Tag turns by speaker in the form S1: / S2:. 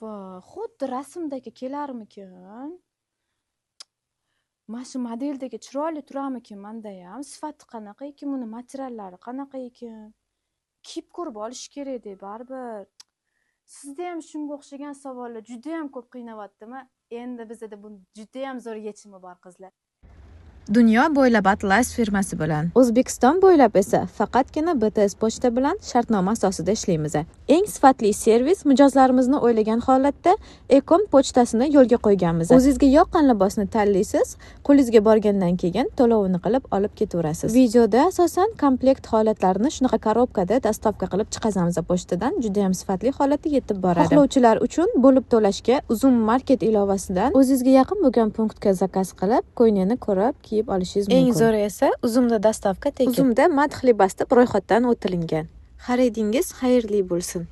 S1: Va xuddi rasmdagi kelarmikin? Mana shu modeldagi chiroyli turamikin mandayam? Sifati qanaqa ekan, buni materiallari qanaqa ekan? Kiyib ko'rib olish kerak-da baribir. Sizda ham shunga o'xshagan savollar judayam ko'p qiynayaptimi? Endi bizada buni judayam zo'r yechimi bor, qizlar.
S2: Dunyo bo'ylab Atlas firmasi bilan, O'zbekiston bo'ylab esa faqatgina BTS pochta bilan shartnoma asosida ishlaymiz. Eng sifatli servis mijozlarimizni o'ylagan holatda Ecom pochtasini yo'lga qo'yganmiz. O'zingizga yoqqan libosni tanlaysiz, qo'lingizga borgandan keyin to'lovini qilib olib ketaverasiz. Videoda asosan komplekt holatlarini shunaqa korobkada доставка qilib chiqazamiz pochtadan, juda ham sifatli holatda yetib boradi. Xohlovchilar uchun bo'lib to'lashga Uzum Market ilovasidan o'zingizga yaqin bo'lgan punktga заказ qilib, ko'ynakni ko'rib kiyib olishingiz mumkin.
S3: Eng zo'ri esa Uzumda доставка tekin.
S2: Uzumda madh libos deb ro'yxatdan o'tilingan. Xaridingiz xayrli bo'lsin.